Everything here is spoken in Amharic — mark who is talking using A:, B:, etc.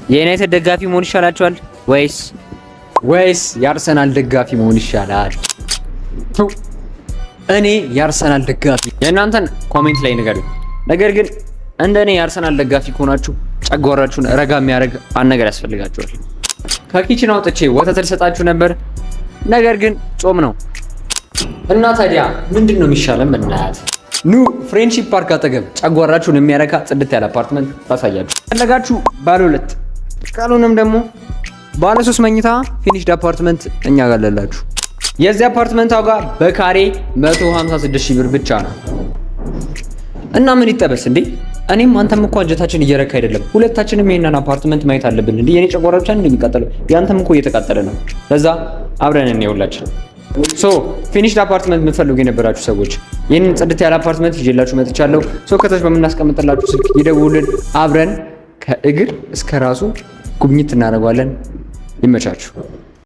A: የዩናይትድ ደጋፊ መሆን ይሻላችኋል ወይስ የአርሰናል ደጋፊ መሆን ይሻላል? እኔ የአርሰናል ደጋፊ። የእናንተን comment ላይ ንገሩኝ። ነገር ግን እንደ እኔ የአርሰናል ደጋፊ ከሆናችሁ ጨጓራችሁን ረጋ የሚያደርግ አንድ ነገር ያስፈልጋችኋል። ከ kitchen አውጥቼ ወተት ልሰጣችሁ ነበር፣ ነገር ግን ጾም ነው እና ታዲያ ምንድን ነው የሚሻለን? በእናትህ ኑ ፍሬንድሺፕ ፓርክ አጠገብ ጨጓራችሁን የሚያረካ ጽድት ያለ አፓርትመንት ታሳያችሁ። ፈለጋችሁ ባለ ሁለት፣ ካልሆነም ደግሞ ባለ ሶስት መኝታ finished አፓርትመንት እኛ ጋር አለላችሁ። የዚህ አፓርትመንት ዋጋ በካሬ 156 ሺህ ብር ብቻ ነው። እና ምን ይጠበስ እንዴ? እኔም አንተም እኮ አንጀታችን እየረካ አይደለም። ሁለታችንም ይሄንን አፓርትመንት ማየት አለብን። እንዴ የኔ ጨጓራ ብቻ ነው የሚቃጠለው፣ ያንተም እኮ እየተቃጠለ ነው። ለዛ አብረን እንየውላችን። So finished አፓርትመንት የምትፈልጉ የነበራችሁ ሰዎች ይህንን ጽድት ያለ አፓርትመንት ይዤላችሁ መጥቻለሁ። So ከታች በምናስቀምጥላችሁ ስልክ ይደውሉልን። አብረን ከእግር እስከ ራሱ ጉብኝት እናደርገዋለን። ይመቻችሁ።